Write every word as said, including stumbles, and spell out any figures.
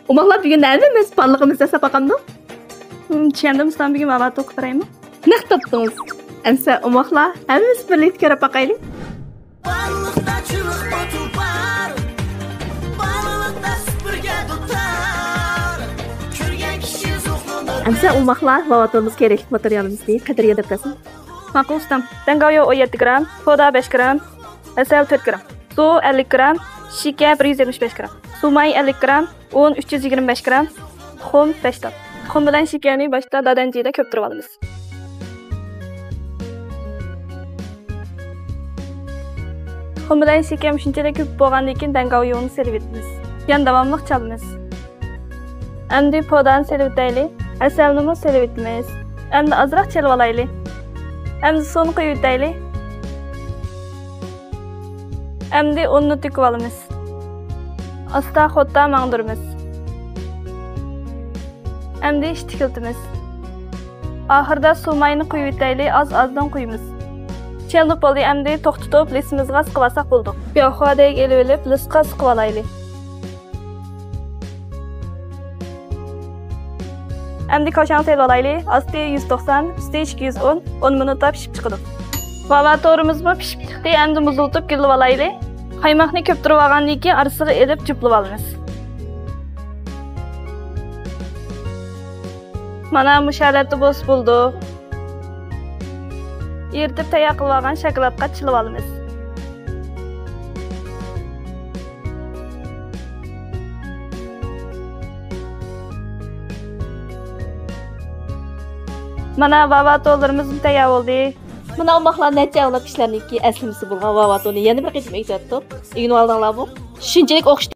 ئوماقلار، بۈگۈن ھەممىمىز بالىلىقىمىزنى ئەسلەپ باقامدۇق؟ ھىم، چۈشەندىم، ئۇستام، بۈگۈن ۋاۋا توقۇپ بارايمۇ؟ نەق تاپتىڭىز. ئەمسە ئوماقلار، ھەممىمىز بىرلىكتە كۆرۈپ باقايلى. بالىلىقتا چىلىق باتۇر بار، بالىلىقتا سۈپۈرگە دۇتار. كۆرگەن كىشى زوقلىنار. ئەمسە ئوماقلار، ۋاۋا تورىمىزغا كېرەكلىك ماتېرىيالىمىزنى قەدىرىگە دەپ بەرسۇن. ماقۇل، ئۇستام. دەڭگاۋيۇ ئون يەتتە گرام، پودا بەش گرام، ھەسەل تۆت گرام، سۇ ئەللىك گرام، شېكەر بىر يۈز يەتمىش بەش گرام، سۇماي ئەللىك گرام، ئۇن ئۈچ يۈز يىگىرمە بەش گرام، تۇخۇم بەش تال. تۇخۇم بىلەن شېكەرنى باشتا دادەنجىدە كۆپتۈرۈپ ئالىمىز. تۇخۇم بىلەن شېكەر شۇنچىلىك كۆپ بولغاندىن كېيىن دەڭگاۋيۇنى سېلىۋېتىمىز. يەنە داۋاملىق چالىمىز. ئەمدى پودانى سېلىۋېتەيلى. ھەسەلنىمۇ سېلىۋېتىمىز. ئەمدى ئازراق چېلىۋالايلى. ئەمدى سۇنى قۇيۇۋېتەيلى. ئەمدى ئۇننى تۆكۈۋالىمىز. ئاستا خوتا ماڭدۇرىمىز. ئەمدى ئىشتىكلىتىمىز. ئاخىرىدا سۇماينى قۇيۇۋېتەيلى، ئاز-ئازدىن قۇيىمىز. چېلىنىپ بولدى، ئەمدى توختىتىپ، لىسىمىزغا سىقىۋالساق بولىدۇ. بىئاخۋادەك ئېلىۋېلىپ، لىسقا سىقىۋالايلى. ئەمدى كاشاڭ سېلىۋالايلى. ئاستى يۈز توقسان، ئۈستى ئىككى يۈز ئون، ئون مىنۇتتا پىشىپ چىقىدۇ. ۋاۋا تورىمىزمۇ پىشىپ چىقتى. ئەمدى مۇزلىتىپ گۈللىۋالايلى. قايماقنى كۆپتۈرۈۋالغاندىن كېيىن ئارىسىغا ئېلىپ جۈپلىۋالىمىز. مانا مۇشۇ ھالەتتە بولسا بولىدۇ. ئېرىتىپ تەييار قىلىۋالغان شاكىلاتقا چىلىۋالىمىز. مانا ۋاۋا تورلىرىمىزمۇ تەييار بولدى. مانا ئوماقلار، نەچچە ئايلاپ كىشىلەرنىڭكى ئەسلىمىسى بولغان ۋاۋا تورنى يەنە بىر قېتىم ئۆگىتىۋەتتۇق. ئۆگىنىۋالدىڭلارمۇ؟ شۇنچىلىك ئوخشىتىپ